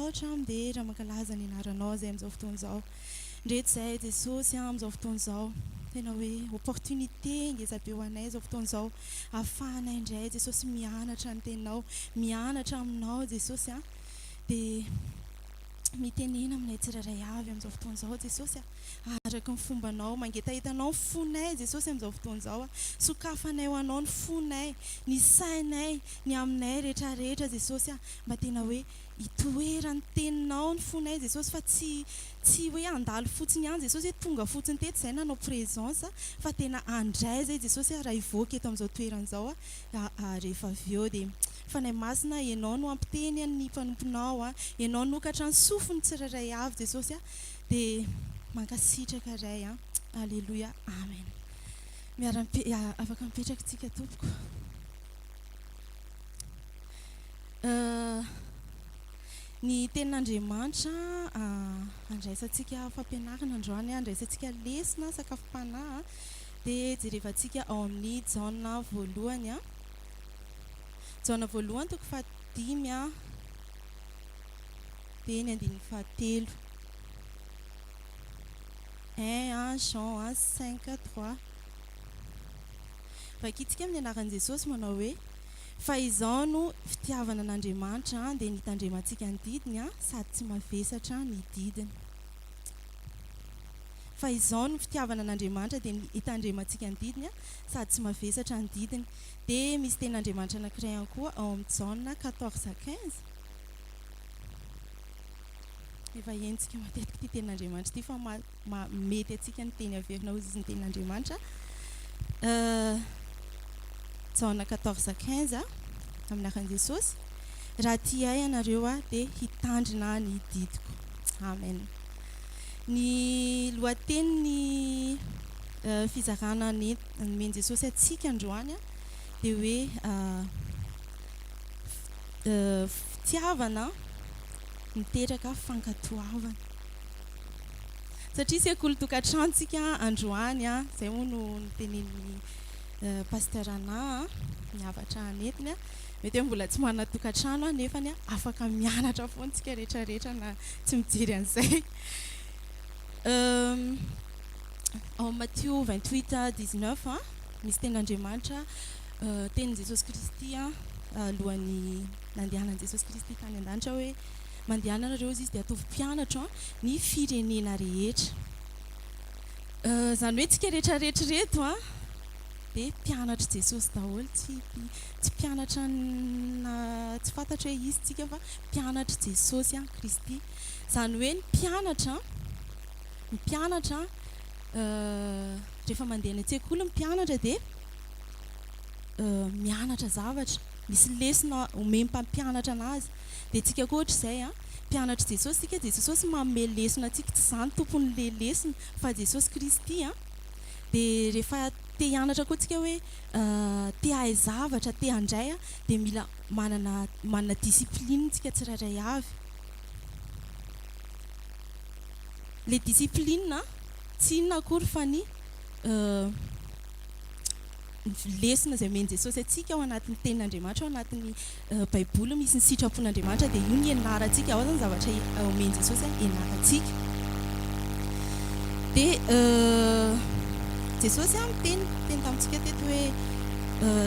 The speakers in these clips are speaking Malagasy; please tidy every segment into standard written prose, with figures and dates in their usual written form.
Misaotra, midera, mankalaza ny anaranao izay amin'izao fotoana izao. Ndreto izahay Jesosy a, amin'izao fotoana izao. Tena hoe opportunité ngeza be ho anay izao fotoana izao. Ahafahanay indray Jesosy mianatra ny teninao, mianatra aminao Jesosy a. Dia mitenena aminay tsirairay avy amin'izao fotoana izao Jesosy a. Araka ny fombanao, mangetaheta anao ny fonay Jesosy amin'izao fotoana izao a. Sokafanay ho anao ny fonay, ny sainay, ny aminay rehetra rehetra Jesosy a. Mba tena hoe hitoeran'ny teninao ny fonay Jesosy fa tsy tsy hoe handalo fotsiny ihany Jesosy hoe tonga fotsiny teto izay nanao présence fa tena handray izay Jesosy a raha hivoaka eto amin'izao toerana izao a rehefa avy eo dia Fanahy Masina ianao no hampiteny ny mpanomponao a ianao hanokatra ny sofiny tsirairay avy Jesosy a dia mankasitraka Ray a Aleloia Amen miara afaka mipetraka tsika tompoko. Ny tenin'Andriamanitra andraisantsika fampianarana androany, andraisantsika lesona sakafom-panahy dia jerevantsika ao amin'ny Jaona voalohany. Jaona voalohany toko fahadimy dia ny andininy fahatelo. 1 Jean 5 3. Vakintsika amin'ny anaran'i Jesosy manao hoe, Fa izao no fitiavana an'Andriamanitra, dia ny hitandremantsika ny didiny, sady tsy mavesatra ny didiny. Fa izao no fitiavana an'Andriamanitra, dia ny hitandremantsika ny didiny, sady tsy mavesatra ny didiny. Dia misy tenin'Andriamanitra anankiray ihany koa ao amin'ny Jaona 14 15. Efa henontsika matetika ity tenin'Andriamanitra ity fa mety antsika ny teny averina hozy izy ny tenin'Andriamanitra. Jaona 14 15 amin'ny anaran'i Jesosy. Raha tia ahy ianareo dia hitandrina ny didiko. Amen. Ny lohatenin'ny fizarana nomen'i Jesosy antsika androany dia hoe fitiavana miteraka fankatoavana. Satria sekoly tokantrano tsika androany an, izay moa no notenenin'ny Pasteur Anna ny hafatra nentiny an, mety hoe mbola tsy manana tokantrano aho nefany afaka mianatra foana tsika rehetra rehetra na tsy mijery an'izay. Ao Matio 28 19 misy tenin'Andriamanitra, tenin'i Jesosy Kristy alohan'ny nandehanan'i Jesosy Kristy tany an-danitra hoe Mandehana nareo hozy izy dia ataovy mpianatro ny firenena rehetra. Izany hoe tsika rehetra rehetra ireto an dia mpianatr'i Jesosy daholo, tsy tsy mpianatra na tsy fantatro hoe iza tsika fa mpianatr'i Jesosy an Kristy. Izany hoe ny mpianatra ny mpianatra rehefa mandeha any an-tsekoly ny mpianatra dia mianatra zavatra, misy lesona omen'ny mpampianatra anazy. Dia tsika koa ohatr'izay an, mpianatr'i Jesosy tsika dia Jesosy manome lesona antsika, tsy izaho no tompon'le lesona fa Jesosy Kristy an. Dia rehefa te hianatra koa tsika hoe te hahay zavatra, te handray an, dia mila manana manana discipline tsika tsirairay avy. Le discipline an, tsy inona akory fa ny ny lesona izay omen'i Jesosy antsika ao anatin'ny tenin'Andriamanitra, ao anatin'ny Baiboly misy ny sitrapon'Andriamanitra dia io ny ianarantsika, ao izany zavatra omen'i Jesosy ianarantsika. Dia Jesosy miteny niteny tamintsika teto hoe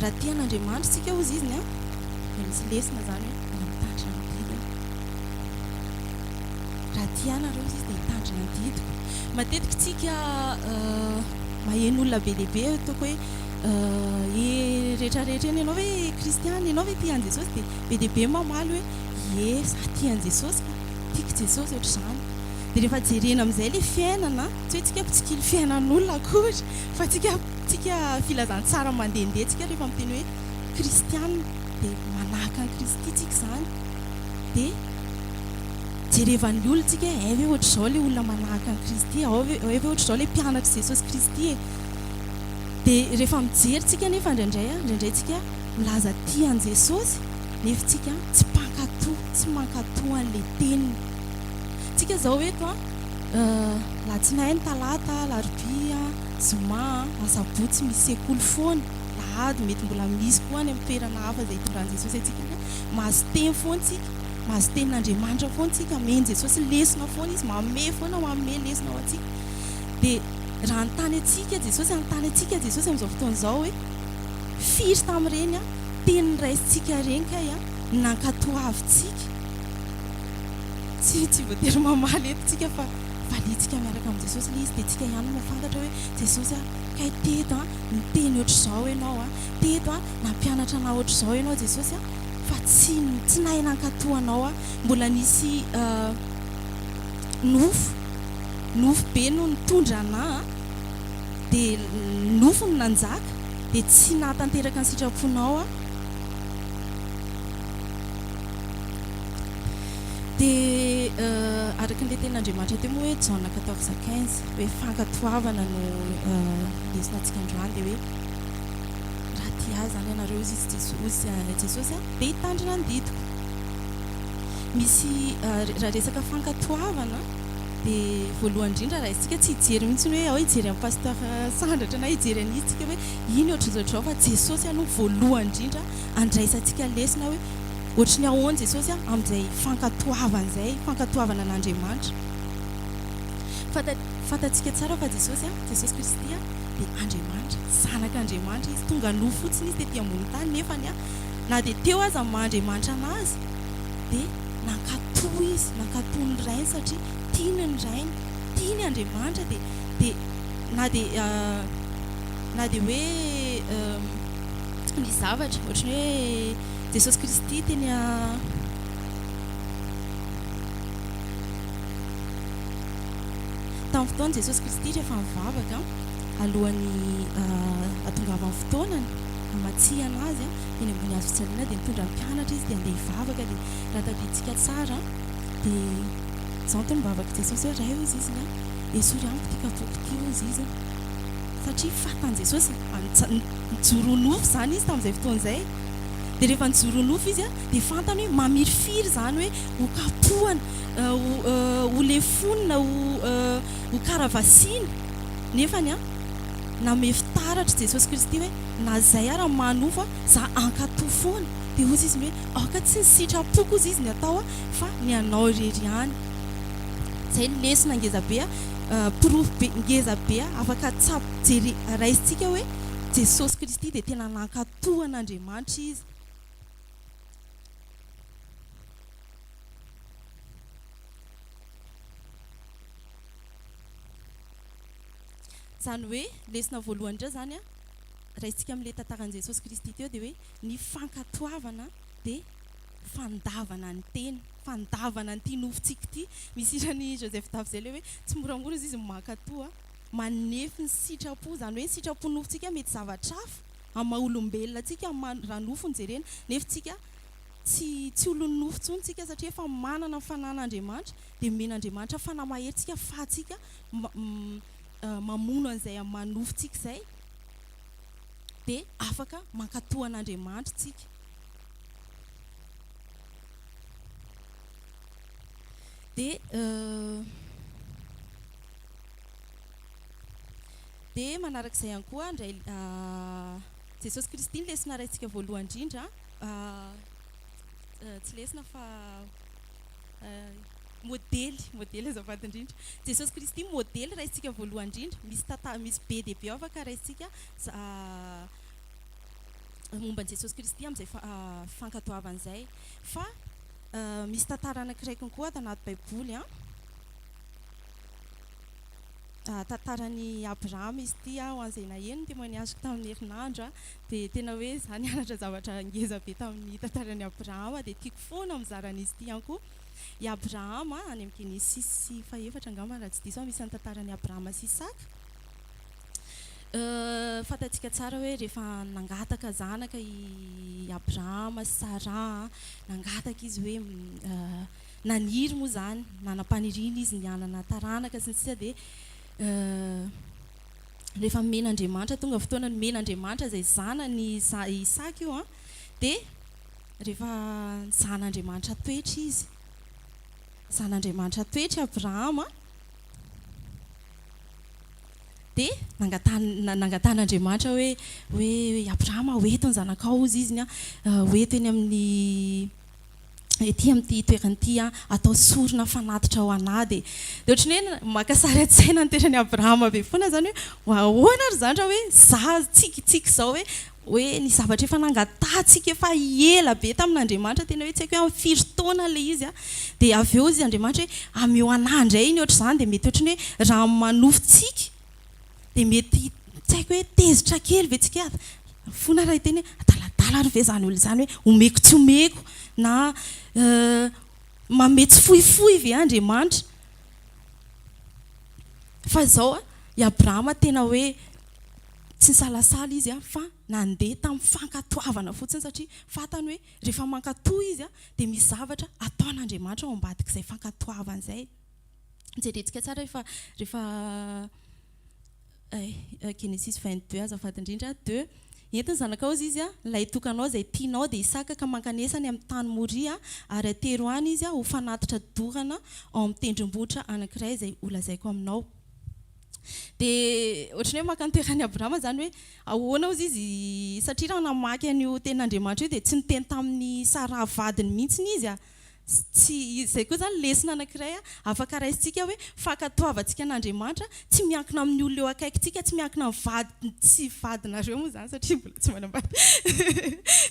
raha tia an'Andriamanitra isika hozy izy dia misy lesona izany hoe mila mitandrina ny didiny. Raha tia ahy nareo hozy izy dia hitandrina ny didiko. Matetika isika maheno olona be dia be ataoko hoe e rehetra rehetra eny ianao ve kristiana, ianao ve tia an'i Jesosy dia be dia be mamaly hoe ie za tia an'i Jesosy ka, tiako Jesosy ohatr'izany. Dia rehefa jerena amin'izay ilay fiainana, tsy hoe tsika mpitsikilo fiainan'olona akory fa tsika tsika filazantsara mandehandeha tsika rehefa miteny hoe kristiana dia manahaka an'i Kristy tsika izany dia Jerevan'ny olona tsika hoe hay ve ohatr'izao ilay olona manahaka an'i Kristy, ao ve hay ve ohatr'izao ilay mpianatr'i Jesosy Kristy e. Dia rehefa mijery tsika anefa indraindray, indraindray tsika milaza tia an'i Jesosy nefa tsika tsy mpankatò, tsy mankatò an'ilay teniny. Tsika izao eto an, alatsinainy, talata, alarobia, zoma, asabotsy misy sekoly foana, alahady mety mbola misy koa any amin'ny toerana hafa izay itondran'i Jesosy antsika any, mahazo teny foana tsika. Mahazo tenin'Andriamanitra foana tsika, omen'i Jesosy lesona foana Izy, manome foana, manome lesona ho antsika. Dia raha hanontany antsika Jesosy, hanontany antsika Jesosy amin'izao fotoana izao hoe, firy tamin'ireny teny noraisintsika ireny kay no nankatoavintsika? Tsy tsy voatery mamaly eto tsika fa valiantsika miaraka amin'i Jesosy ilay izy dia tsika ihany no mahafantatra hoe Jesosy a, kay teto a, niteny ohatr'izao ianao a, teto a, nampianatra anah ohatr'izao ianao Jesosy a, fa tsy tsy nahay nankatò anao aho. Mbola nisy nofo, nofo be no nitondra anah dia nofo no nanjaka dia tsy nahatanteraka ny sitraponao aho. Dia araka an'ilay tenin'Andriamanitra teo moa hoe Jaona 14, 15 hoe fankatoavana no lesona antsika androany dia hoe Raha tia ahy izany ianareo, hoy izy Jesosy, Jesosy, dia hitandrina ny didiko. Misy, raha resaka fankatoavana, dia voalohany indrindra raha isika tsy hijery mihitsy hoe ao hijery an'i Pasteur Sandratra na hijery an'iza isika hoe iny ohatr'izao ohatr'izao fa Jesosy aloha voalohany indrindra andraisantsika lesona hoe ohatry ny ahoana Jesosy amin'izay fankatoavana izay, fankatoavana an'Andriamanitra. Fantatsika tsara fa Jesosy, Jesosy Kristy, dia Andriamanitra, Zanak'Andriamanitra Izy, tonga nofo fotsiny Izy tety ambony tany, nefany na dia teo aza ny maha Andriamanitra an'Azy dia nankatò Izy, nankatò ny Rainy satria tiany ny Rainy, tiany Andriamanitra dia dia na dia na dia hoe nisy zavatra ohatran'ny hoe Jesosy Kristy teny Tamin'ny fotoan'i Jesosy Kristy rehefa nivavaka alohan'ny hahatongavan'ny fotoanany hamatsihana Azy eny ambony hazo fijaliana dia nitondra ny mpianatra Izy dia handeha hivavaka dia raha tadidintsika tsara dia izao no nivavak'i Jesosy hoe Ray hozy Izy esory amiko ity kapoaka ity hozy Izy satria fatan'i Jesosy nijoro ho nofo izany Izy tamin'izay fotoana izay dia rehefa nijoro ho nofo Izy dia fantany hoe mamirifiry izany hoe ho kapohana ho lefonina, ho karavasiana, nefany an, namehy fitaratra Jesosy Kristy hoe na izay ara ny maha nofo ahy, za hankatò foana, dia hozy izy ny hoe aoka tsy ny sitrapoko hozy izy ny atao fa ny anao irery ihany. Izay ny lesona ngeza be, porofo be ngeza be afaka tsap jere raisintsika hoe Jesosy Kristy dia tena nankatò an'Andriamanitra izy. Izany hoe, lesona voalohany indray izany raisintsika amin'ilay tantaran'i Jesosy Kristy teo dia hoe ny fankatoavana dia fandavana ny tena, fandavana an'ity nofontsika ity. Misy hiran'i Joseph Dafy izay ilay hoe tsy moramora izy mankatoa, manefy ny sitrapo, izany hoe ny sitrapon'ny nofontsika mety zavatra hafa amin'ny maha olombelona antsika, amin'ny maha raha nofo no jerena, nefa tsika Tsy tsy olon'ny nofo intsony tsika satria efa manana ny fanan'Andriamanitra dia omen'Andriamanitra fanahy mahery tsika afahantsika mamono an'izay amin'ny maha nofo tsika izay dia afaka mankatò an'Andriamanitra tsika. Dia dia manarak'izay ihany koa indray Jesosy Kristy ny lesona raintsika voalohany indrindra. Tsy lesona fa modely, modely azafady indrindra. Jesosy Kristy modely raisintsika voalohany indrindra. Misy tantara, misy be dia be afaka raisintsika momba an'i Jesosy Kristy amin'izay fankatoavana izay. Fa misy tantara anankiray konkoa ato anaty Baiboly an. Tantaran'i Abrahama izy ity ho an'izay naheno ny témoignage-ko tamin'ny herinandro dia tena hoe izaho nianatra zavatra ngeza be tamin'ny tantaran'i Abrahama dia tiako foana mizara an'izy ity ihany koa. I Abrahama, any amin'ny Genesisy fahefatra angamba raha tsy diso aho misy ny tantaran'i Abrahama sy Isaka. Fantatsika tsara hoe rehefa nangataka zanaka i Abrahama sy Saraha, nangataka izy hoe naniry moa izany, nanam-paniriana izy ny hanana taranaka sy ny sisa dia rehefa nomen'Andriamanitra, tonga fotoana nomen'Andriamanitra izay zanany Isaka io an, dia rehefa nizahan'Andriamanitra toetra izy, nizahan'Andriamanitra toetra i Abrahama, dia nangatahan'Andriamanitra hoe hoe i Abrahama hoento ny zanakao hozy izy, hoento eny amin'ny. Ety amin'ity toerana ity aho, atao sorona fanatitra ho an'ahy. Dia dia ohatran'ny hoe maka sary an-tsaina ny toetran'i Abrahama be foana izany hoe ahoana ary izany raha hoe za tsika tsika izao hoe hoe ny zavatra efa nangatahantsika efa ela be tamin'Andriamanitra tena hoe tsy haiko hoe amin'ny firy taona ilay izy an, dia avy eo izy Andriamanitra hoe ameo an'ahy indray iny ohatr'izany dia mety ohatran'ny hoe raha manofy tsika Dia mety tsy haiko hoe tezitra kely ve tsika fona raha hiteny hoe adaladala ary ve izany olona izany hoe omeko tsy omeko na manome tsy fohifohy ve Andriamanitra? Fa izao i Abrahama tena hoe tsy nisalasala izy fa nandeha tamin'ny fankatoavana fotsiny satria fantany hoe rehefa mankatoa izy dia misy zavatra ataon'Andriamanitra ao ambadik'izay fankatoavana izay. Jerentsika tsara rehefa rehefa Genesis 22 azafady indrindra 2 Ento ny zanakao hozy izy, ilay tokanao izay tianao dia Isaka ka mankanesa any amin'ny tany Moria ary atero any izy ho fanatitra dorana ao amin'ny tendrombohitra anankiray izay holazaiko aminao. Dia ohatran'ny hoe maka ny toeran'i Abrahama izany hoe ahoana hozy izy satria raha namaky an'io tenin'Andriamanitra io dia tsy niteny tamin'i Saraha vadiny mihitsy izy. Tsy izay koa izany lesona anankiray afaka raisintsika hoe fankatoavantsika an'Andriamanitra tsy miankina amin'ny olona eo akaikintsika, tsy miankina amin'ny vady, tsy vadinareo moa izany satria mbola tsy manambady,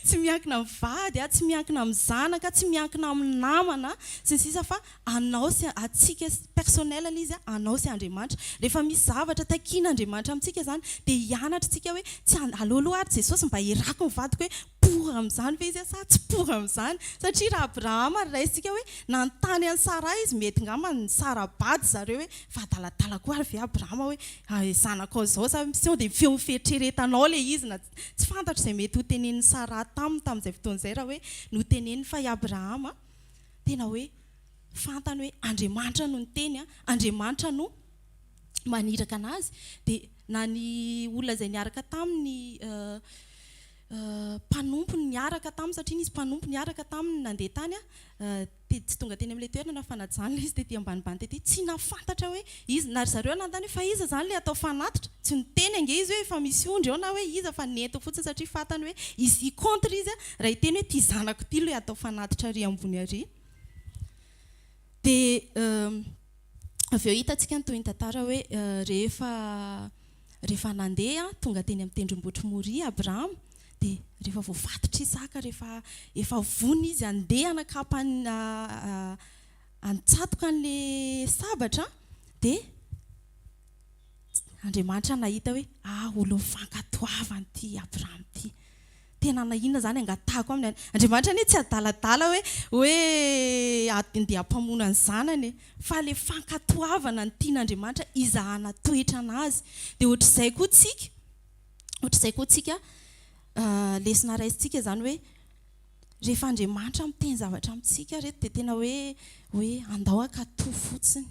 tsy miankina amin'ny vady, tsy miankina amin'ny zanaka, tsy miankina amin'ny namana sy ny sisa fa anao sy antsika personnel ilay izy, anao sy Andriamanitra. Rehefa misy zavatra takian'Andriamanitra amintsika izany dia hianatra isika hoe tsy aleo aloha ary Jesosy mba irako ny vadiko hoe Pour amin'izany ve izy sa tsy pour amin'izany? Satria raha Abrahama raisintsika hoe nanontany an'i Saraha izy, mety ngamba nisara-bady zareo hoe fa adaladala koa ary ve Abrahama hoe zanakao izao sa sao dia feon'ny fieritreretanao ilay izy na tsy fantatro izay mety ho tenenin'i Saraha taminy tamin'izay fotoana izay raha hoe noteneniny fa i Abrahama tena hoe fantany hoe Andriamanitra no niteny, Andriamanitra no maniraka anazy dia na ny olona izay niaraka taminy mpanompony niaraka taminy satria nisy mpanompo niaraka taminy nandeha tany dia tsy tonga teny amin'ilay toerana fa najanona izy tety ambanimbany tety tsy nahafantatra hoe iza na ry zareo nanontany hoe fa iza izany ilay atao fanatitra tsy niteny ange izy hoe efa misy ondry eo na hoe iza fa nentiny fotsiny satria fantany hoe izy contre izy raha hiteny hoe ity zanako ity ilay atao fanatitra ary ambony ary dia avy eo hitantsika ny tohin'ny tantara hoe rehefa rehefa nandeha tonga teny amin'ny tendrombohitr'i Moria Abrahama dia rehefa voafatotra Isaka rehefa efa vonona izy handeha hanakapa hantsatoka an'ilay sabatra dia Andriamanitra nahita hoe ah olon'ny fankatoavana ity Abrahama ity. Tena na inona izany angatahako aminy. Andriamanitra anie tsy adaladala hoe hoe andeha hampamono ny zanany e. Fa ilay fankatoavana ny tian'Andriamanitra hizahana toetra an'azy. Dia ohatr'izay koa tsika, ohatr'izay koa tsika, lesona raisintsika izany hoe rehefa Andriamanitra miteny zavatra amintsika reto dia tena hoe hoe andao hankatò fotsiny.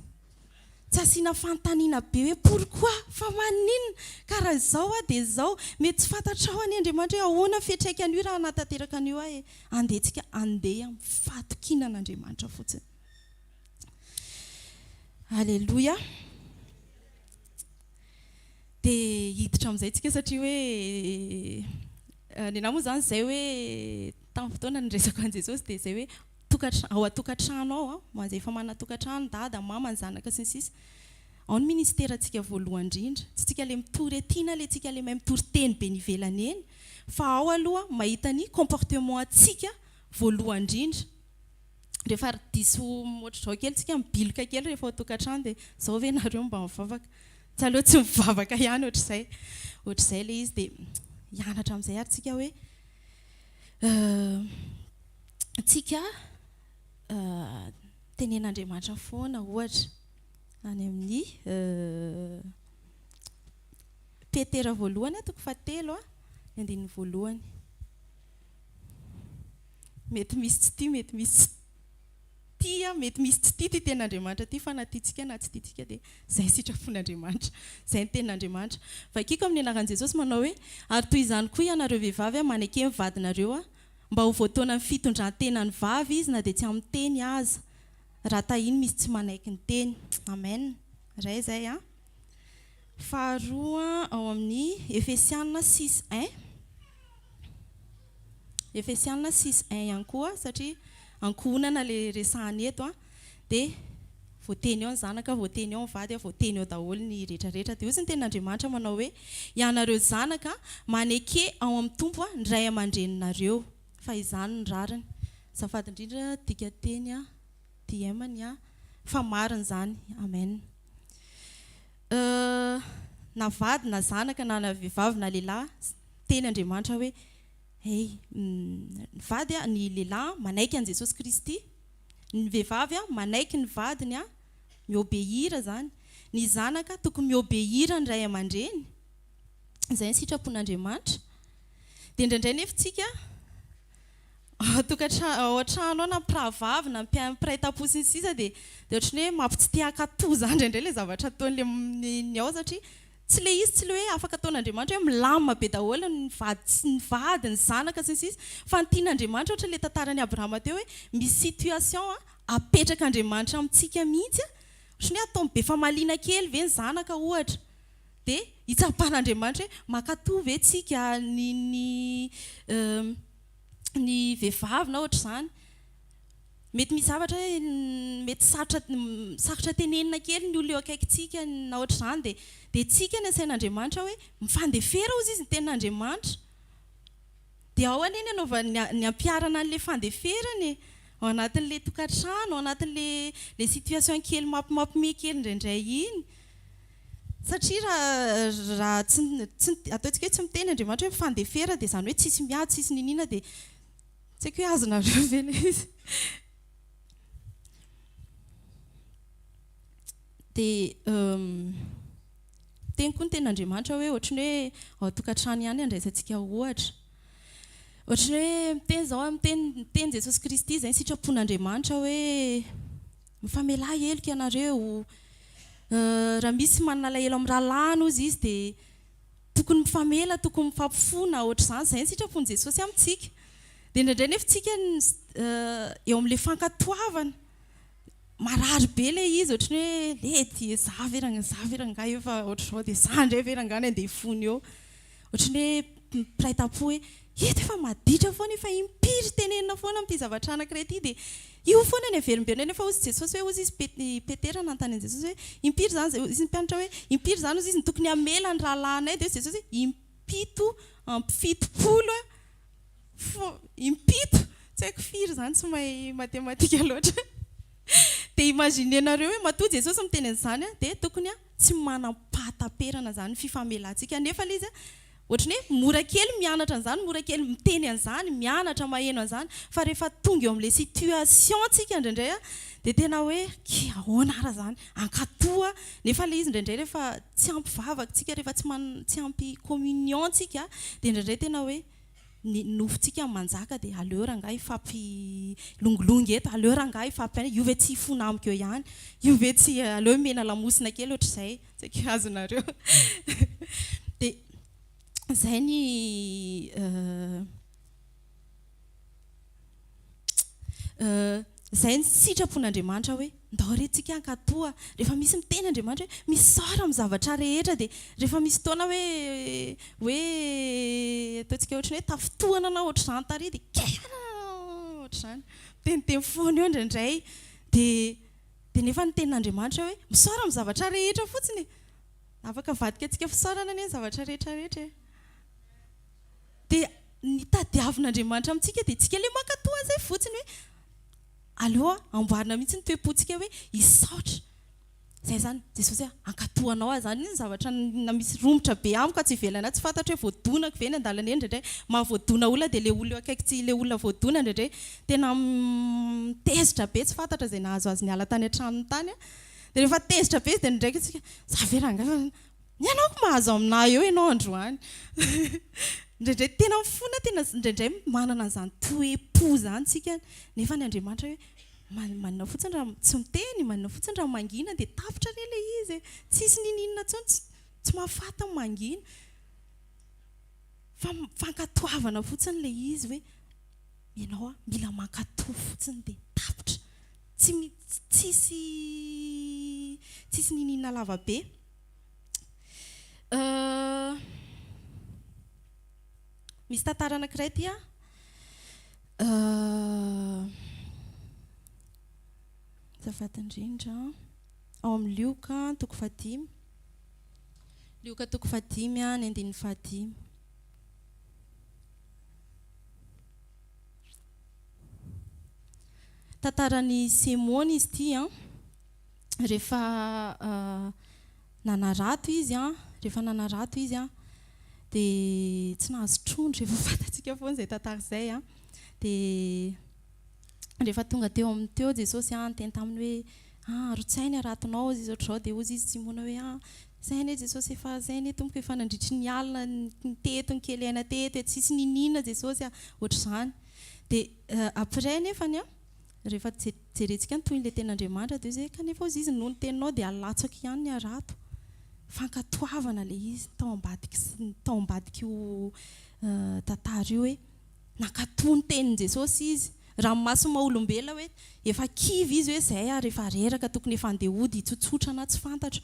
Tsy asiana fanontaniana be hoe pourquoi? Fa maninona? Ka raha izao aho dia izao. Mety tsy fantatrao anie Andriamanitra hoe ahoana ny fiantraikan'io raha hanatanteraka an'io aho e. Andeha tsika handeha amin'ny fahatokiana an'Andriamanitra fotsiny. Aleloia. Dia hiditra amin'izay tsika satria hoe ny anah moa izany izay hoe tamin'ny fotoana niresako an'i Jesosy dia izay hoe tokantra- ao an-tokantrano ao an, ho an'izay efa manana tokantrano, dada, mama, ny zanaka sy ny sisa, ao ny ministerantsika voalohany indrindra, tsy tsika le mitory ety na le tsika le mahay mitory teny be ny ivelany eny, fa ao aloha mahita ny comportement antsika voalohany indrindra, rehefa diso ohatr'izao kely tsika mibiloka kely rehefa ao an-tokantrano dia zao ve nareo mba mivavaka, tsy aleo tsy mivavaka ihany ohatr'izay, ohatr'izay le izy dia hianatra amin'izay ary tsika hoe Tsika tenen'Andriamanitra foana ohatra any amin'ny Petera voalohany toko fahatelo ny andininy voalohany. Mety misy tsy tia, mety misy tsy tia, mety misy tsy tia ity tenin'Andriamanitra ity fa na tiantsika na tsy tiantsika dia izay sitrapon'Andriamanitra. Izay ny tenin'Andriamanitra. Vakiko amin'ny anaran'i Jesosy manao hoe, ary toy izany koa ianareo vehivavy maneke ny vadinareo Mba ho voataonan'ny fitondran-tenan'ny vavy izy na dia tsy amin'ny teny aza, raha tahiny misy tsy manaiky ny teny. Amen. Iray izay an. Faharoa ao amin'ny Efesiana six un. Efesiana six un ihany koa satria. ankohonana ilay resahana eto an, dia voateny ao ny zanaka, voateny ao ny vady, voateny ao daholo ny rehetra rehetra. Dia hozy ny tenin'Andriamanitra manao hoe, ianareo zanaka, maneke ao amin'ny Tompo ny ray aman-dreninareo, fa izany no rariny. Azafady indrindra dikateny DM ny ahy, fa marina izany. Amen. Na vady na zanaka na na vehivavy na lehilahy, miteny Andriamanitra hoe, Hey, ny vady, ny lehilahy manaiky an'i Jesosy Kristy, ny vehivavy manaiky ny vadiny, mi-obéir izany, ny zanaka tokony mi-obéir ny ray aman-dreny, izay ny sitrapon'Andriamanitra. Dia indraindray nefa tsika ao tokantrano, ao an-trano ao na mpirahavavy na mpiray tampo sy ny sisa dia dia ohatran'ny hoe mampitsy te hankatò izany indraindray ilay zavatra ataon'ilay ny ao satria tsy ilay izy tsy ilay hoe afaka ataon'Andriamanitra hoe milamina be daholo ny vady sy ny vady, ny zanaka sy ny sisa fa ny tian'Andriamanitra ohatra ilay tantaran'i Abrahama teo hoe misy situation apetrak'Andriamanitra amintsika mihitsy ohatran'ny hoe ataony be famaliana kely ve ny zanaka ohatra Dia hitsapan'Andriamanitra hoe mankatò ve tsika ny ny ny vehivavy na ohatr'izany. Mety misy zavatra hoe mety sarotra sarotra tenenina kely ny olona eo akaikintsika na ohatr'izany dia dia tsika ny asain'Andriamanitra hoe mifandefera hozy izy ny tenin'Andriamanitra. Dia ao anie ny anaovany ny ampiharana an'ilay fandeferana e! Ao anatin'ilay tokantrano, ao anatin'ilay ilay situation kely mampimapme kely indraindray iny. Satria raha raha tsy tsy ataontsika hoe tsy miteny Andriamanitra hoe mifandefera dia izany hoe tsisy miady, tsisy niniana dia tsy haiko hoe azonareo ve ilay izy. Dia miteny koa ny tenin'Andriamanitra hoe ohatry ny hoe ao an-tokantrano ihany andraisantsika ohatra. Ohatry ny hoe miteny izao, miteny miteny Jesosy Kristy izay ny sitrapon'Andriamanitra hoe mifamelà heloka ianareo, raha misy manana alahelo amin'ny rahalahiny hozy izy dia tokony mifamela, tokony mifampifona, ohatr'izany, izay ny sitrapon'i Jesosy amintsika. Dia indraindray nefa tsika eo amin'ilay fankatoavana, marary be ilay izy, ohatry ny hoe lety, za ve ranga, za ve rangahy efa ohatr'izao dia za indray ve rangahy no handeha hifona eo. Ohatry ny hoe mpiray tampo hoe eto efa maditra foana, efa impiry tenenina foana amin'ity zavatra anankiray ity dia io foana ny averimberina eo nefa hozy Jesosy hoe hozy izy Pet- i Petera nanontany an'i Jesosy hoe impiry izany izay hozy ny mpianatra hoe impiry izany hozy izy no tokony hamela ny rahalahinay dia hozy Jesosy hoe impito amby 70 fo impito tsy haiko firy izany tsy mahay matematika loatra dia imaginer-nareo hoe matoa Jesosy miteny an'izany dia tokony tsy manam-pahataperana izany ny fifamelantsika nefa ilay izy ohatry ny hoe mora kely mianatra an'izany, mora kely miteny an'izany, mianatra maheno an'izany fa rehefa tonga eo amin'ilay situation tsika indraindray dia tena hoe ky ahoana ara izany, ankatoa nefa ilay izy indraindray rehefa tsy ampy vavaka tsika, rehefa tsy man- tsy ampy communion tsika dia indraindray tena hoe ny nofontsika manjaka dia aleo rangahy hifampilongilongy eto, aleo rangahy hifampiaina, io ve tsy hifona amiko eo ihany, io ve tsy aleo omena lamosina kely ohatr'izay, tsy haiko azonareo. Dia izay ny Izay ny sitrapon'Andriamanitra hoe ndao re tsika hankatoa. Rehefa misy miteny Andriamanitra hoe misaora amin'ny zavatra rehetra dia rehefa misy fotoana hoe hoe ataontsika ohatran'ny hoe tafintohana na ohatr'izany tary dia kera ohatr'izany. Miteniteny foana eo indraindray dia dia nefa ny tenin'Andriamanitra hoe misaora amin'ny zavatra rehetra fotsiny e. Afaka avadika antsika fisaorana anie ny zavatra rehetra rehetra e. Dia ny tadiavin'Andriamanitra amintsika dia tsika ilay mankatò an'izay fotsiny hoe aleo amboarina mihitsy ny toe-pontsika hoe hisaotra. Izay izany, Jesosy a, hankatò anao aho izany. Iny zavatra na misy romotra be amiko atsy ivelany atsy, tsy fantatro hoe voadonako ve eny an-dalana eny indraindray. Mahavoadona olona dia ilay olona eo akaiky tsy ilay olona voadona indraindray tena tezitra be, tsy fantatra izay nahazo azy niala tany an-tranony tany. Dia rehefa tezitra be izy dia indraiky tsika, za ve rangahy Ny anao ko mahazo aminà eo ianao androany. Indraindray tena mifona tena indraindray manana an'izany toe-po izany tsika nefa ny Andriamanitra hoe manina fotsiny raha tsy miteny, manina fotsiny raha mangina dia tapitra re ilay izy e. Tsisy ninininona intsony, tsy mahafaty ny mangina. Fa fankatoavana fotsiny ilay izy hoe ianao mila mankatò fotsiny dia tapitra. Tsy tsisy tsisy ninininona lava be. Misy tantara anankiray ity an. Azafady indrindra. Ao amin'ny Lioka toko fahadimy. Lioka toko fahadimy ny andininy fahadimy. Tantaran'i Semona izy ity an. Rehefa nanarato izy an, rehefa nanarato izy an, dia tsy nahazo trondro, efa fantatsika foana izay tantara izay an. Dia rehefa tonga teo aminy teo Jesosy an, niteny taminy hoe, ah, arotsahy ny haratonao, hozy izy ohatr'izao, dia hozy izy Simona hoe, ah, izay anie Jesosy efa, izay anie Tompoko efa nandritry ny alina niteto ny kely aina teto e, tsisy niniana Jesosy a, ohatr'izany. Dia après nefany an, rehefa jerentsika ny tohin'ilay tenin'Andriamanitra dia hozy hoe, kanefa hozy izy noho ny teninao dia alatsako ihany ny harato. Fankatoavana ilay izy tao ambadiky, tao ambadik'io tantara io hoe, Nankatò ny tenin'i Jesosy izy. Raha amin'ny mason'ny maha olombelona hoe efa kivy izy hoe izay ary efa reraka tokony efa handeha hody hitsotsotra na tsy fantatro.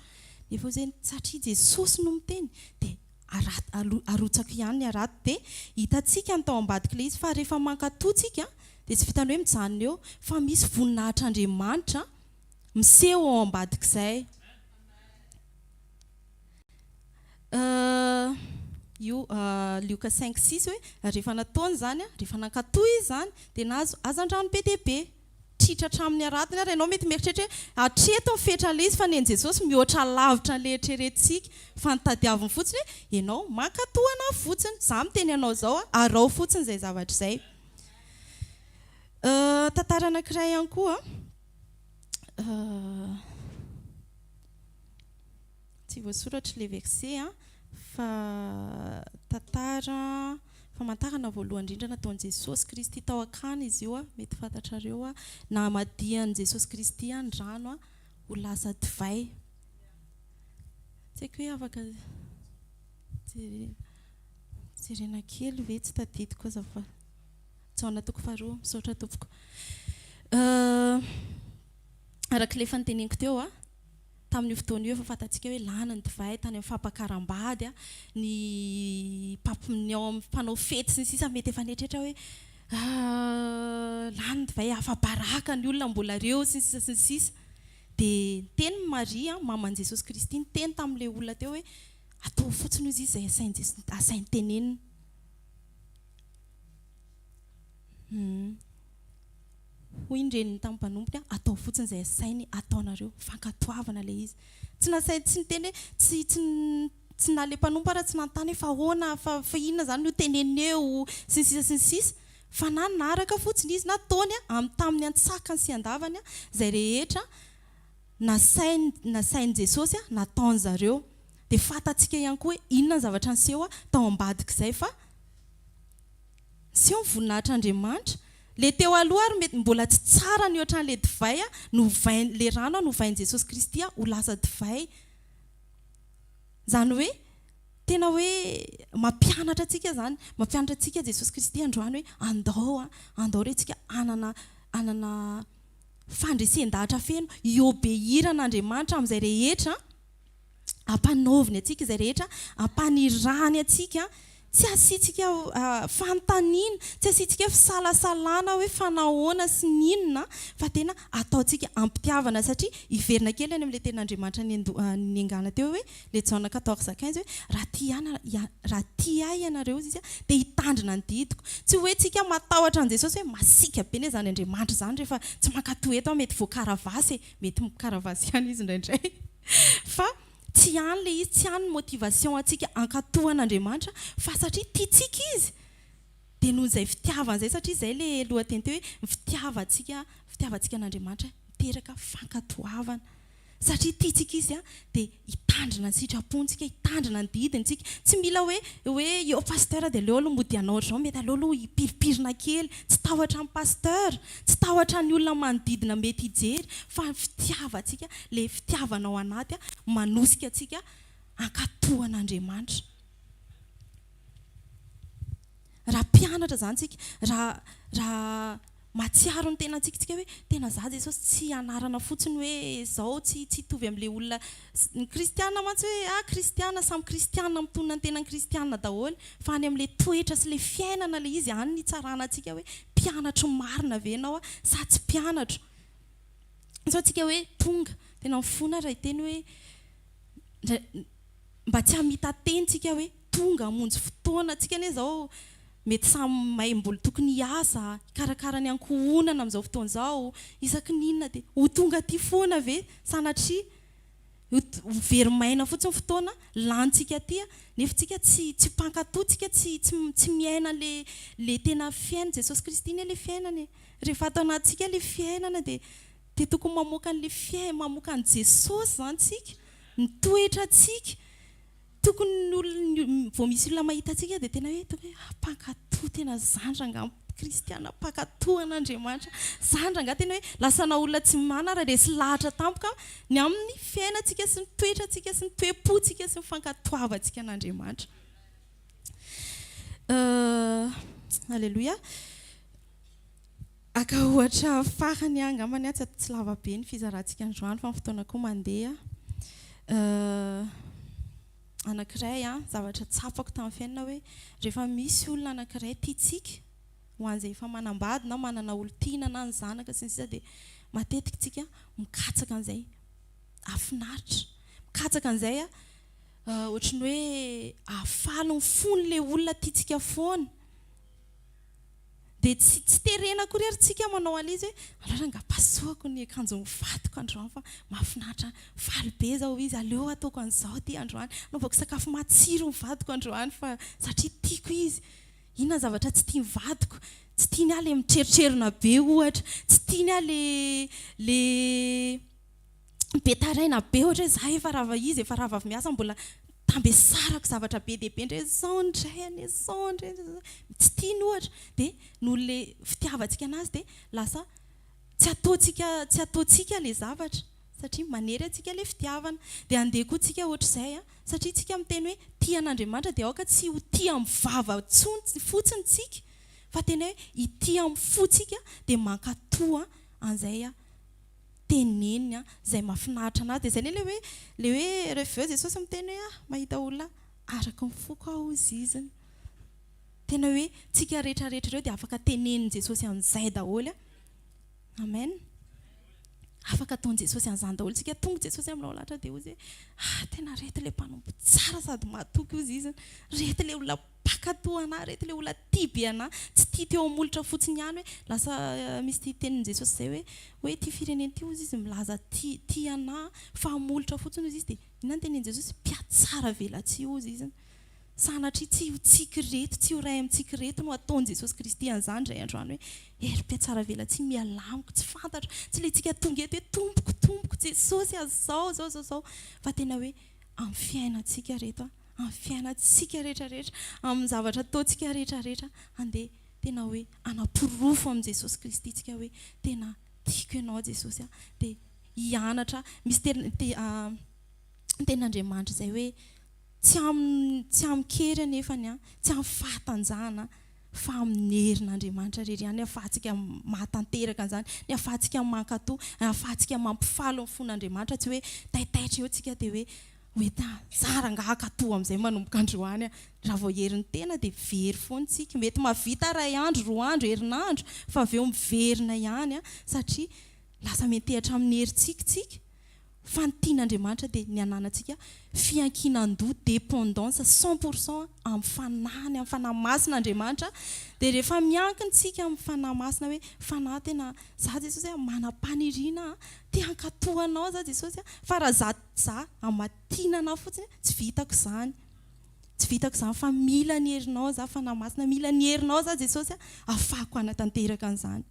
Nefa hoy izy hoe satria Jesosy no miteny dia arotsako ihany ny harato. Dia hitantsika ny tao ambadik'ilay izy fa rehefa mankatò tsika dia tsy vitan'ny hoe mijanona eo fa misy voninahitr'Andriamanitra miseho ao ambadik'izay. Io Lioka cinq six hoe rehefa nataony izany, rehefa nankatò izy izany dia nahazo hazandrano be dia be. Tritra hatramin'ny haratony ary ianao mety mieritreritra hoe hatreto ny fetran'ilay izy fa ny an'i Jesosy mihoatra lavitra an'ilay eritreretintsika fa ny tadiaviny fotsiny hoe ianao mankatò anà fotsiny, izaho miteny anao izao, araho fotsiny izay zavatra izay. Tantara anankiray ihany koa. Tsy voasoratra ilay verset an, fa tantara famantarana voalohany indrindra nataon'i Jesosy Kristy tao Akana izy io an, mety fantatrareo an, namadihan'i Jesosy Kristy ny rano ho lasa divay. Tsy haiko hoe afaka jerena kely ve, tsy tadidiko azafady. Jaona toko faharoa, misaotra tompoko. Araka ilay efa noteneniko teo an, Tamin'io fotoana io efa fantatsika hoe lany ny divay tany amin'ny fampakaram-bady, ny mpamp- ny ao amin'ny mpanao fety sy ny sisa mety efa nieritreritra hoe lany ny divay, afa-baraka ny olona mbola reo sy ny sisa sy ny sisa. Dia niteny Maria, maman'i Jesosy Kristy, niteny tamin'ilay olona teo hoe ataovy fotsiny hozy izy izay asain'i Jes- asainy tenenina. Hum. Hoy ny reniny tamin'ny mpanompony, Ataovy fotsiny izay asainy ataonareo. Fankatoavana ilay izy. Tsy nasainy, tsy niteny hoe, tsy, tsy, tsy na ilay mpanompo ara tsy nanontany hoe fa ahoana, fa, fa inona izany no teneniny eo, sy ny sisa sy ny sisa. Fa nanaraka fotsiny izy, nataony amin'ny tamin'ny antsakany sy andavany izay rehetra nasainy, nasain'i Jesosy nataon-dry zareo. Dia fantatsika ihany koa hoe inona ny zavatra niseho tao ambadik'izay fa. Niseho ny voninahitr'Andriamanitra. Le teo aloha ary mety mbola tsy tsara ny ohatran'le divay novain, le rano novain'i Jesosy Kristy ho lasa divay. Izany hoe tena hoe mampianatra antsika izany, mampianatra antsika Jesosy Kristy androany hoe andao, andao re tsika hanana hanana fandresen-dahatra feno, hi-obéir an'Andriamanitra amin'izay rehetra ampanaoviny antsika, izay rehetra ampanirahany antsika, tsy asiantsika fanontaniana, tsy asiantsika fisalasalana hoe fa nahoana sy ny inona, fa tena ataontsika am-pitiavana, satria hiverina kely any amin'ilay tenin'Andriamanitra niangana teo hoe, ilay Jaona quatorze quinze hoe, raha tia ahy, raha tia ahy ianareo, hozy izy, dia hitandrina ny didiko. Tsy hoe tsika matahotra an'i Jesosy hoe masiaka be anie izany Andriamanitra izany rehefa tsy mankatò eto aho mety voakaravasy e, mety mikaravasy ihany izy indraindray. Fa tsy any ilay izy, tsy any ny motivation antsika hankatò an'Andriamanitra fa satria tiantsika Izy dia noho izay fitiavana izay, satria izay ilay lohateny teo hoe ny fitiavantsika, fitiavantsika an'Andriamanitra miteraka fankatoavana. Satria tiantsika Izy dia hitandrina ny sitrapony tsika, hitandrina ny didiny tsika. Tsy mila hoe hoe eo pasteur dia aleo aloha mody hanao ohatr'izao, mety aleo aloha hipirimpirina kely. Tsy tahotra ny pasteur, tsy tahotra ny olona manodidina mety hijery fa ny fitiavantsika, ilay fitiavana ao anaty manosika antsika hankatò an'Andriamanitra. Raha mpianatra izany tsika, raha raha mahatsiaro ny tenantsika tsika hoe tena za Jesosy tsy anarana fotsiny hoe zao tsy tsy hitovy amin'ilay olona ny kristiana mantsy hoe ah kristiana samy kristiana mitonona ny tenany kristiana daholo fa any amin'ilay toetra sy ilay fiainana ilay izy any no hitsarana antsika hoe mpianatro marina ve ianao sa tsy mpianatro. Sao tsika hoe tonga, tena mifona raha hiteny hoe mba tsy hamita-teny tsika hoe tonga hamonjy fotoana. Tsika anie izao mety samy mahay mbola tokony hiasa, hikarakara ny ankohonana amin'izao fotoana izao, isaky ny inona dia ho tonga aty foana ve sanatria? Ho very maina fotsiny fotoana lanintsika aty nefa tsika tsy tsy mpankato tsika tsy tsy tsy miaina le le tena fiaina Jesosy Kristy anie le fiainana e! Rehefa ato anatintsika le fiainana dia dia tokony mamoaka an'le fiai mamoaka an'i Jesosy zany tsika, ny toetrantsika, tokony ny olona vao misy olona mahita antsika dia tena hoe tokony hoe ah mpankato tena zany rangaha kristiana mpankato an'Andriamanitra zany rangaha tena hoe lasana olona tsy mana raha resy lahatra tampoka ny amin'ny fiainantsika sy ny toetrantsika sy ny toe-pontsika sy ny fankatoavantsika an'Andriamanitra. Aleloia. Haka ohatra farany aho angambany aho, tsy lava be ny fizarantsika androany fa ny fotoana koa mandeha. Anankiray zavatra tsapako tamin'ny fiainana hoe rehefa misy olona anankiray tiantsika, ho an'izay efa manambady na manana olon-tiana na ny zanaka sy ny sisa dia matetika tsika mikatsaka an'izay hahafinaritra, mikatsaka an'izay ohatry ny hoe hahafaly ny fon'ilay olona tiantsika foana. Dia tsy tsy terena akory ary tsika manao an'ilay izy hoe aleo rangaha pasohako ny akanjon'ny vadiko androany fa mahafinaritra faly be zao izy, aleo ataoko an'izao ity androany, anaovako sakafo matsiro ny vadiko androany fa satria tiako izy. Inona ny zavatra tsy tian'ny vadiko? Tsy tiany aho ilay mitreritrerona be ohatra, tsy tiany aho ilay ilay be taraina be ohatra hoe za efa rava izy efa rava avy miasa mbola tambesarako zavatra be dia be indray zao indray anie zao indray tsy tiany ohatra dia noho le fitiavantsika anazy dia lasa tsy ataontsika tsy ataontsika le zavatra satria manery antsika le fitiavana dia andeha koa tsika ohatr'izay a satria tsika miteny hoe tia an'Andriamanitra dia aoka tsy ho tia amin'ny vava intsony fotsiny tsika fa tena hoe hitia amin'ny fo tsika dia mankatoa an'izay teneniny an, izay mahafinaritra anazy, dia izay anie ilay hoe, ilay hoe rehefa avy eo Jesosy miteny hoe ah mahita olona araka ny foko aho hozy iziny. Tena hoe tsika rehetra rehetra ireo dia afaka tenenin'i Jesosy an'izay daholo an. Amen. Afaka ataon'i Jesosy an'izany daholo tsika, tonga Jesosy aminao lahatra dia hozy hoe ah tena reto ilay mpanompo tsara sady mahatoky hozy iziny, reto ilay olona Mpankatò anah reto le olona tia be anah, tsy tia teo amin'ny molotra fotsiny ihany hoe lasa misy ity tenin'i Jesosy izay hoe hoe ity firenena ity hozy izy milaza tia tia anah fa molotra fotsiny hozy izy dia inona ny tenin'i Jesosy mpiatsara velatsihy hozy izy sanatria tsy ho tsiky reto tsy ho ray amintsiky reto no ataon'i Jesosy Kristy an'izany indray andro any hoe hery mpiatsara velatsihy mialà amiko tsy fantatro tsy le tsika tonga eto hoe tompoko tompoko Jesosy a zao zao zao zao fa tena hoe amin'ny fiainantsika reto a amin'ny fiainantsika rehetra rehetra, amin'ny zavatra ataontsika rehetra rehetra, andeha tena hoe hanaporofo amin'i Jesosy Kristy tsika hoe tena tiako ianao Jesosy a, dia hianatra, misy teny tenin'Andriamanitra izay hoe tsy amin'ny tsy amin-kery anefany an, tsy amin'ny fahatanjahana fa amin'ny herin'Andriamanitra irery ihany ahafahantsika mahatanteraka an'izany, ny ahafahantsika mankatò, ny ahafahantsika mampifaly ny fon'Andriamanitra, tsy hoe taitaitra eo tsika dia hoe Hoe ta, za rangaha hankatò amin'izay manomboka androany a! Raha vao herin'ny tena dia very foana tsika. Mety mahavita iray andro, roa andro, herinandro fa avy eo miverina ihany a! Satria lasa miantehatra amin'ny herintsika tsika. Fa ny tian'Andriamanitra dia ny hananantsika fiankinan-doha, dépendance 100% amin'ny Fanahiny, amin'ny Fanahy Masina Andriamanitra. Dia rehefa miankina tsika amin'ny Fanahy Masina hoe Fanahy tena za Jesosy a manam-paniriana a, te hankatò anao za Jesosy a, fa raha za Za hamatina anao fotsiny tsy vitako izany, tsy vitako izany fa mila ny herinao za Fanahy Masina, mila ny herinao za Jesosy a, ahafahako hanatanteraka an'izany.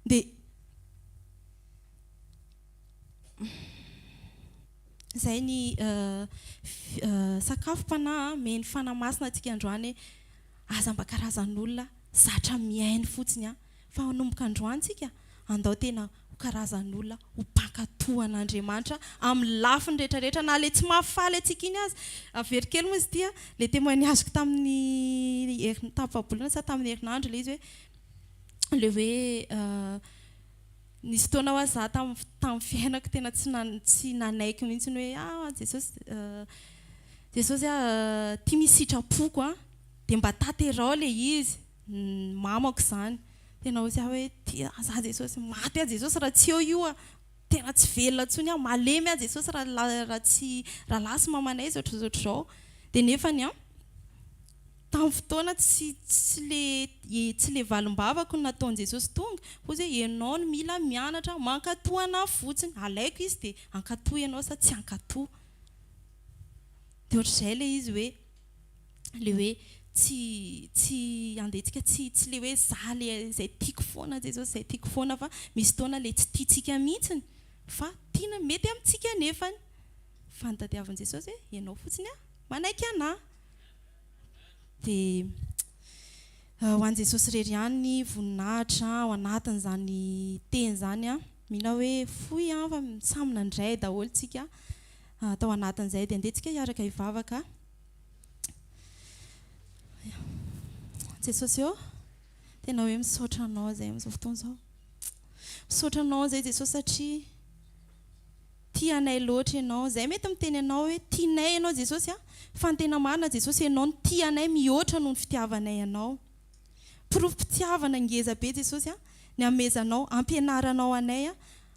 Dia izay ny sakafom-panahy omen'ny Fanahy Masina antsika androany hoe aza mba karazan'olona zatra mihaino fotsiny an. Fa hanomboka androany tsika, andao tena ho karazan'olona ho mpankatò an'Andriamanitra amin'ny lafiny rehetra rehetra, na ilay tsy mahafaly antsika iny aza. Avero kely moa izy ity an, ilay témoignage-ko tamin'ny herin- tapabolana sa tamin'ny herinandro ilay izy hoe, ilay hoe nisy fotoana hoa za tamin'ny tamin'ny fiainako tena tsy nan- tsy nanaiky mihitsy hoe ah Jesosy Jesosy ah ity misy sitrapoko an, dia mba tanterao ilay izy. Ny mamako izany. Tena hoy aho hoe tia za Jesosy, maty aho Jesosy raha tsy eo io a, tena tsy velona intsony aho, malemy aho Jesosy raha raha tsy raha lasa mamanay izy ohatr'izao ohatr'izao. Dia nefany an, tamin'ny fotoana tsy tsy le tsy le valim-bavako no nataon'i Jesosy tonga, hoy izy hoe ianao no mila mianatra mankatò anah fotsiny, alaiko izy dia hankatò ianao sa tsy hankatò. Dia ohatr'izay ilay izy hoe le hoe tsy tsy andeha tsika tsy tsy le hoe za le izay tiako foana Jesosy izay tiako foana fa misy fotoana le tsy tiantsika mihitsiny fa tiana mety amintsika nefany fa ny tadiavin'i Jesosy hoe ianao fotsiny a manaiky anah dia ho an'i Jesosy irery ihany ny voninahitra ao anatin'izany teny izany a mino aho hoe fohy an fa samy nandray daholo tsika tao anatin'izay dia andeha tsika hiaraka hivavaka Jesosy ô, tena hoe misaotra Anao izay amin'izao fotoana izao. Misaotra Anao izay Jesosy satria tia anay loatra Ianao. Izay mety miteny Anao hoe tianay Ianao Jesosy a, fa ny tena marina Jesosy Ianao no tia anay mihoatra noho ny fitiavanay Anao. Porofom-pitiavana ngeza be Jesosy a, ny amezanao, ampianaranao anay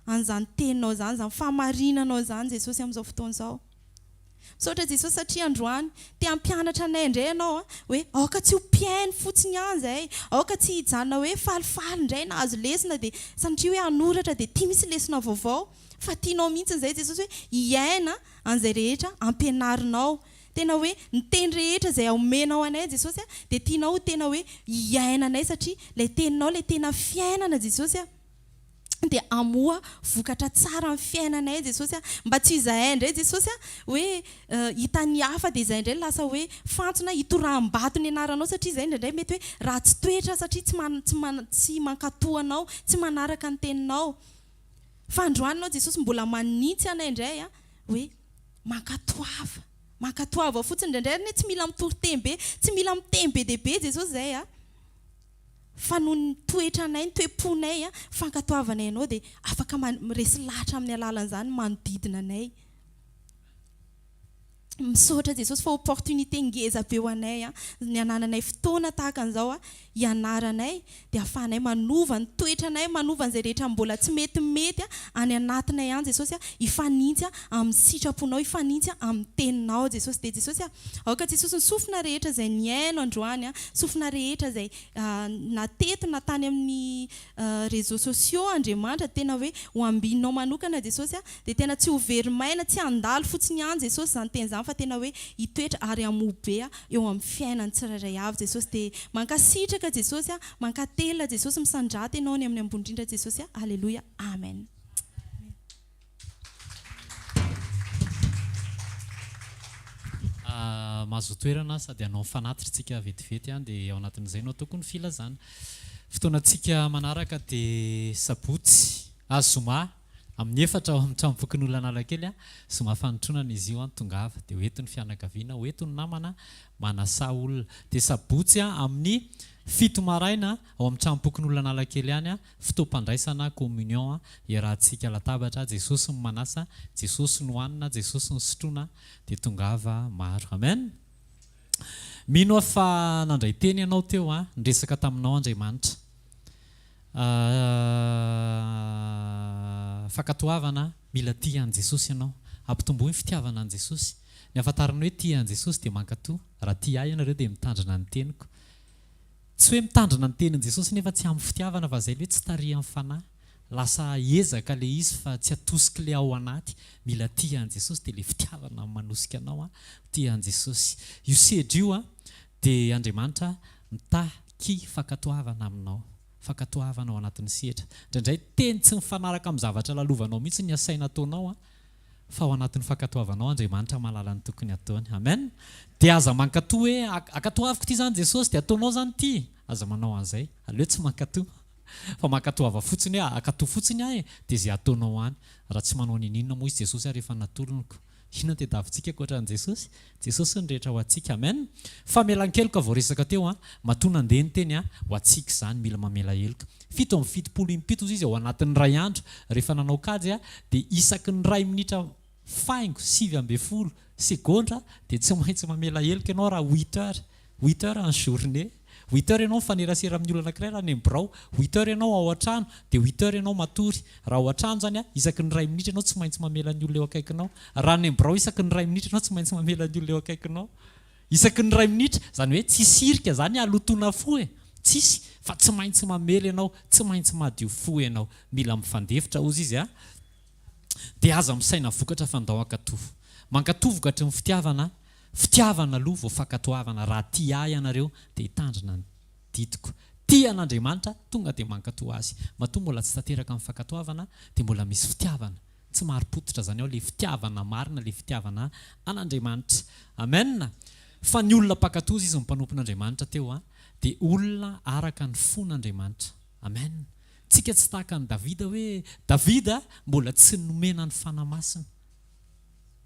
an'izany teninao izany, izany fahamarinanao izany Jesosy amin'izao fotoana izao. Misaotra Jesosy satria androany te hampianatra anay indray ianao a, hoe aoka tsy ho mpihaino fotsiny ihany izahay, aoka tsy hijanona hoe falifaly indray nahazo lesona dia sanatria hoe hanoratra dia ity misy lesona vaovao fa tianao mihitsy izay Jesosy hoe hiaina an'izay rehetra ampianarinao. Tena hoe ny teny rehetra izay omenao anay Jesosy a dia tianao ho tena hoe hiainanay satria ilay teninao ilay tena fiainana Jesosy a. dia hamoa vokatra tsara amin'ny fiainanay Jesosy a, mba tsy izahay indray Jesosy a, hoe hitan'ny hafa dia izahay indray lasa hoe fantsona hitoraham-bato ny anaranao satria izahay indraindray mety hoe ratsy toetra satria tsy man tsy man tsy mankatò anao, tsy manaraka ny teninao. Fa androany ianao Jesosy mbola manintsy anay indray a, hoe mankatoava, mankatoava fotsiny, indraindray anie tsy mila mitory teny be, tsy mila miteny be dia be Jesosy izay a. Fa noho ny toetranay, ny toe-ponay, fankatoavanay Anao dia afaka resy lahatra amin'ny alalan'izany ny manodidina anay. Misaotra Jesosy fa opportunité ngeza be ho anay ny anananay fotoana tahaka an'izao hianaranay dia ahafahanay manova ny toetranay, manova an'izay rehetra mbola tsy metimety any anatinay any Jesosy, hifanintsy amin'ny sitraponao, hifanintsy amin'ny teninao Jesosy. Dia Jesosy aoka Jesosy ny sofina rehetra izay nihaino androany, sofina rehetra izay na teto na tany amin'ny réseaux sociaux Andriamanitra tena hoe ho ambininao manokana Jesosy a, dia tena tsy ho very maina, tsy handalo fotsiny ihany Jesosy izany teny izany fa tena hoe hitoetra ary hamoa be eo amin'ny fiainan'ny tsirairay avy Jesosy dia mankasitraka Jesosy a, mankatelina Jesosy, misandrata Ianao any amin'ny ambony indrindra Jesosy a, Aleloia, Amen. Mahazo toerana sady hanao fanatitra tsika vetivety an dia ao anatin'izay no ataoko ny filazana. Fotoanantsika manaraka dia sabotsy, ah zoma amin'ny efatra ao amin'ny tranompokonolona Analakely an, zoma fanotronana izy io an, tongava dia ho eto ny fianakaviana, ho eto ny namana, manasà olona. Dia sabotsy an amin'ny fito maraina ao amin'ny tranompokonolona Analakely ihany an, Fotoam-pandraisana communion iarahantsika latabatra, Jesosy no manasa, Jesosy no hanina, Jesosy no sotroina, dia tongava maro. Amen! Mino aho fa nandray teny ianao teo an, niresaka taminao Andriamanitra. Fankatoavana, mila tia an'i Jesosy ianao. Ampitomboy ny fitiavana an'i Jesosy. Ny ahafantarana hoe tia an'i Jesosy dia mankatò. Raha tia ahy ianareo dia mitandrina ny teniko. Tsy hoe mitandrina ny tenin'i Jesosy nefa tsy amin'ny fitiavana fa zay le hoe tsy tarihan'ny fanahy. Lasa ezaka le izy fa tsy atosik'le ao anaty. Mila tia an'i Jesosy dia le fitiavana no manosika anao ho tia an'i Jesosy. Io sedra io dia Andriamanitra mitaky fankatoavana aminao. Fankatoavana ao anatin'ny sedra. Indraindray teny tsy mifanaraka amin'ny zavatra lalovanao mihitsy ny asaina ataonao Fa ao anatin'ny fankatoavanao Andriamanitra mahalala ny tokony hataony. Amen. Dia aza mankato hoe ankatoaviko ity izany Jesosy dia ataonao izany ity. Aza manao an'izay. Aleo tsy mankato. Fa mankatoava fotsiny hoe ankatoa fotsiny aho e, dia izay ataonao any. Raha tsy manao ninoninona moa izy Jesosy ary efa natoloniko. Inona no tediavintsika ankoatra an'i Jesosy? Jesosy ny rehetra ho antsika. Amen. Famelan-keloka voaresaka teo an. Matoa nandeha ny teny an, ho antsika izany, mila mamela heloka. 77 impito hozy izy ao anatin'ny iray andro. Rehefa nanao kajy an, dia isaky ny iray minitra faingo 19 segondra dia tsy maintsy mamela heloka ianao raha huit heures. Huit heures en journée. Huit heures ianao mifanerasera amin'ny olona anankiray raha any amin'ny birao. Huit heures ianao ao an-trano, dia huit heures ianao matory. Raha ao an-trano izany a, isaky ny iray minitra ianao tsy maintsy mamela ny olona eo akaikinao. Raha any amin'ny birao isaky ny iray minitra ianao tsy maintsy mamela ny olona eo akaikinao. Isaky ny iray minitra, izany hoe tsisy hirika izany halotoana fo e! Tsisy, fa tsy maintsy mamela ianao, tsy maintsy madio fo ianao. Mila mifandefitra hozy izy a! Dia aza misaina vokatra fa ndao hankatò. Mankatò vokatry ny fitiavana, fitiavana aloha vao fankatoavana, raha tia ahy ianareo dia hitandrina ny didiko. Tia an'Andriamanitra, tonga dia mankatò azy. Matoa mbola tsy tanteraka ny fankatoavana dia mbola misy fitiavana. Tsy marim-pototra izany ao ilay fitiavana marina, ilay fitiavana an'Andriamanitra. Amen! Fa ny olona mpankatò izy ny mpanompon'Andriamanitra teo an, dia olona araka ny fon'Andriamanitra. Amen! Tsika tsy tahaka an'i Davida hoe Davida mbola tsy nomena ny Fanahy Masina.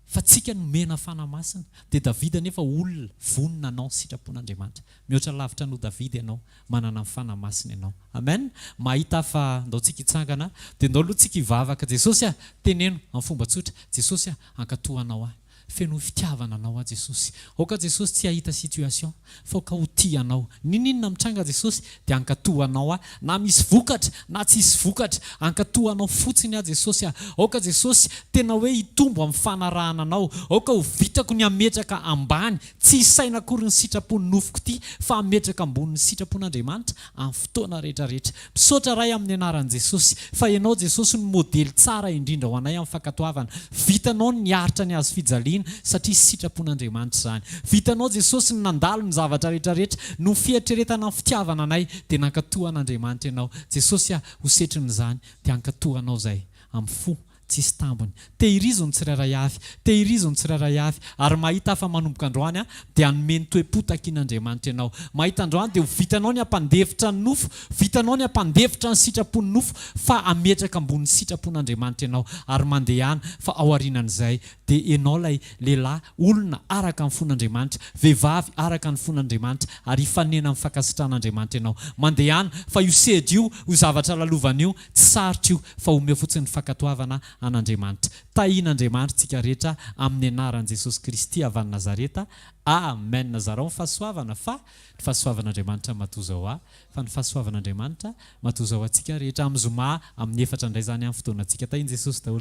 Fa tsika nomena Fanahy Masina. Dia Davida nefa olona vonona hanao ny sitrapon'Andriamanitra. Mihoatra lavitra noho Davida ianao, manana ny Fanahy Masina ianao. Amen! Mahita fa ndao tsika hitsangana, dia ndao aloha tsika hivavaka. Jesosy a! Teneno amin'ny fomba tsotra, Jesosy a! Hankatò Anao aho. Fenoy fitiavana Anao aho Jesosy. Aoka Jesosy tsy hahita situation fa aoka ho tia Anao. N'inon'inona mitranga Jesosy dia hankatò Anao aho na misy vokatra na tsisy vokatra. Hankatò Anao fotsiny aho Jesosy a. Aoka Jesosy tena hoe hitombo amin'ny fanarahana Anao. Aoka ho vitako ny hametraka ambany, tsy hisaina akory ny sitrapon'ny nofoko ity fa hametraka ambonin'ny sitrapon'Andriamanitra amin'ny fotoana rehetra rehetra. Misaotra Ray amin'ny anaran'i Jesosy fa Ianao Jesosy no modely tsara indrindra ho anay amin'ny fankatoavana. Vitanao ny niaritra ny hazo fijaliana satria sitrapon'Andriamanitra izany. Vitanao Jesosy ny nandalo ny zavatra rehetra rehetra noho ny fieritreretana ny fitiavana anay dia nankatoa an'Andriamanitra Ianao. Jesosy ah, ho setrin'izany dia hankatoa Anao izay amin'ny fo tsisy tambiny. Tehirizo ny tsirairay avy, tehirizo ny tsirairay avy, ary mahita aho fa manomboka androany aho dia hanome ny toe-po takian'Andriamanitra ianao. Mahita androany dia ho vitanao ny hampandefitra ny nofo, vitanao ny hampandefitra ny sitrapon'ny nofo fa hametraka ambony sitrapon'Andriamanitra ianao, ary mandehana fa ao aorianan'izay dia ianao ilay lehilahy, olona araka ny fon'Andriamanitra, vehivavy araka ny fon'Andriamanitra, ary hifanena amin'ny fankasitrahan'Andriamanitra ianao. Mandehana fa io sedra io, io zavatra lalovana io, Tsy sarotra io fa omeo fotsiny ny fankatoavana an'Andriamanitra. Tahian'Andriamanitra tsika rehetra amin'ny anaran'i Jesosy Kristy avy any Nazareta. Amen. Zarao ny fahasoavana fa ny fahasoavan'Andriamanitra matoza ho ahy fa ny fahasoavan'Andriamanitra matoza ho antsika rehetra. Amin'ny zoma amin'ny efatra indray izany amin'ny fotoanantsika. Tahian'i Jesosy daholo.